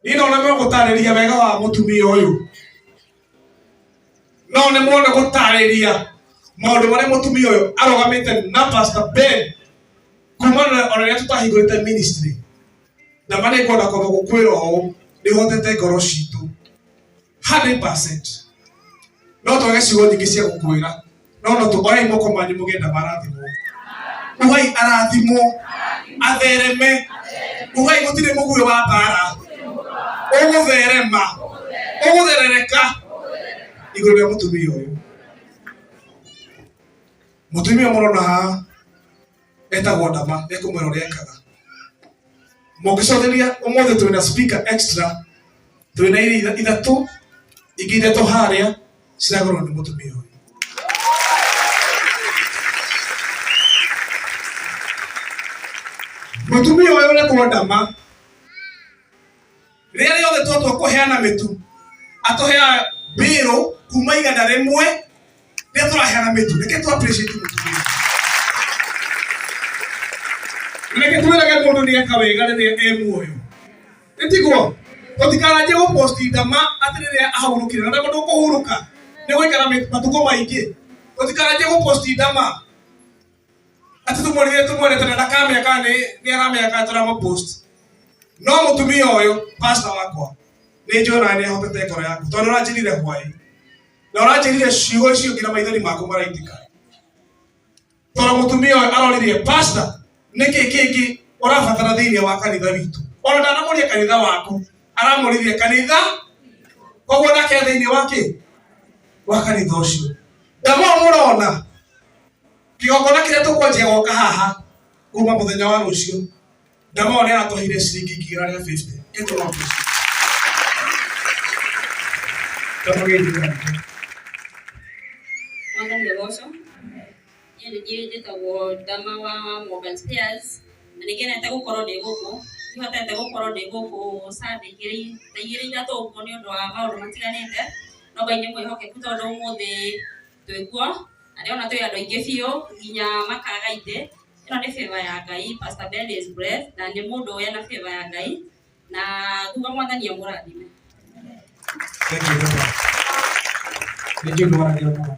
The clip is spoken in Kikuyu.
Niĩ no nĩmwe gũtarĩria wega wa mũtumia ũyũ, no nĩmwone gũtarĩria maũndũ marĩa mũtumia ũyũ arũgamĩte na Pastor Ben kumana na ona rĩrĩa tũtahingũrĩte ministry. Na ma nĩngwenda kwamba gũkwĩra ũũ, nĩ ũhotete ngoro citũ 100%. No twage ciugo nyingĩ cia gũkwĩra, no no tũoei moko manyu mũgenda marathimwo. Ugai arathimwo, athereme. Ugai gũtirĩ mũguĩ wa mbara ũgũtherema, ũgũtherereka igũrũ rĩa mũtumia ũyũ. Mũtumia mũrona haha etagwo Ndama, nĩekũmwĩra ũrĩa ekaga. Mũngĩcotheria ũmũthĩ twĩna speaker extra, twĩna iria ithatũ, ingĩ ithatũ harĩa ciragũrwo nĩ mũtumia ũyũ. Mũtumia ũyũ ũretwo Ndama, rĩrĩa rĩothe twatua kũheana mĩtu, atũheaga mbĩrũ kuma 100 rĩrĩa tũraheana mĩtu. Reke tũ appreciate mũtumia. Reke twĩrage mũndũ nĩ eka wega rĩrĩa e muoyo. Nĩtiguo? Tũtikaranjie gũposti Ndama atĩ rĩrĩa ahurũkire, na ndama ndũkũhurũka nĩ gũikara matukũ maingĩ. Tũtikaranjie gũposti Ndama atĩ tũmwĩrire tũmwendete na ndakamenya kana nĩ aramenya kana tũramũpost. No mũtumia ũyũ pastor wakwa nĩ njũĩ nawe nĩ ahotete ngoro yaku, tondũ ũranjĩrire hwaĩ na ũranjĩrire ciugo icio nginya maithori maku maraitĩka. Tondũ mũtumia ũyũ aroririe pastor, nĩkĩ kĩngĩ ũrabatara thĩinĩ wa kanitha witũ? Ona ndanamũria kanitha waku, aramũririe kanitha, koguo nake thĩinĩ wa kĩ wa kanitha ũcio. Ndamo mũrona kĩgongona kĩrĩa tũkwanjia gwaka haha kuma mũthenya wa rũciũ, Ndamo nĩ aratũheire ciringi 150,000. Gĩtũma ũcio. Mwathani agocwo. Niĩ nĩ niĩ njĩtagwo Ndama wa Morgan Spears na nĩ ngenete gũkorwo ndĩ gũkũ. Ndihotete gũkorwo ndĩ gũkũ Sunday igĩrĩ ta igĩrĩ ithatũ ũguo nĩ ũndũ wa maũndũ matiganĩte, no Ngai nĩ mwĩhokeku tondũ ũmũthĩ twĩkuo na ndĩrona twĩ andũ aingĩ biũ nginya makaga itĩ. Ĩno nĩ favor ya Ngai, Pastor Ben is blessed na nĩ mũndũ wĩna favor ya Ngai na nguga Mwathani amũrathime. Thank you. Nĩ njũĩ nĩ waragia mũno.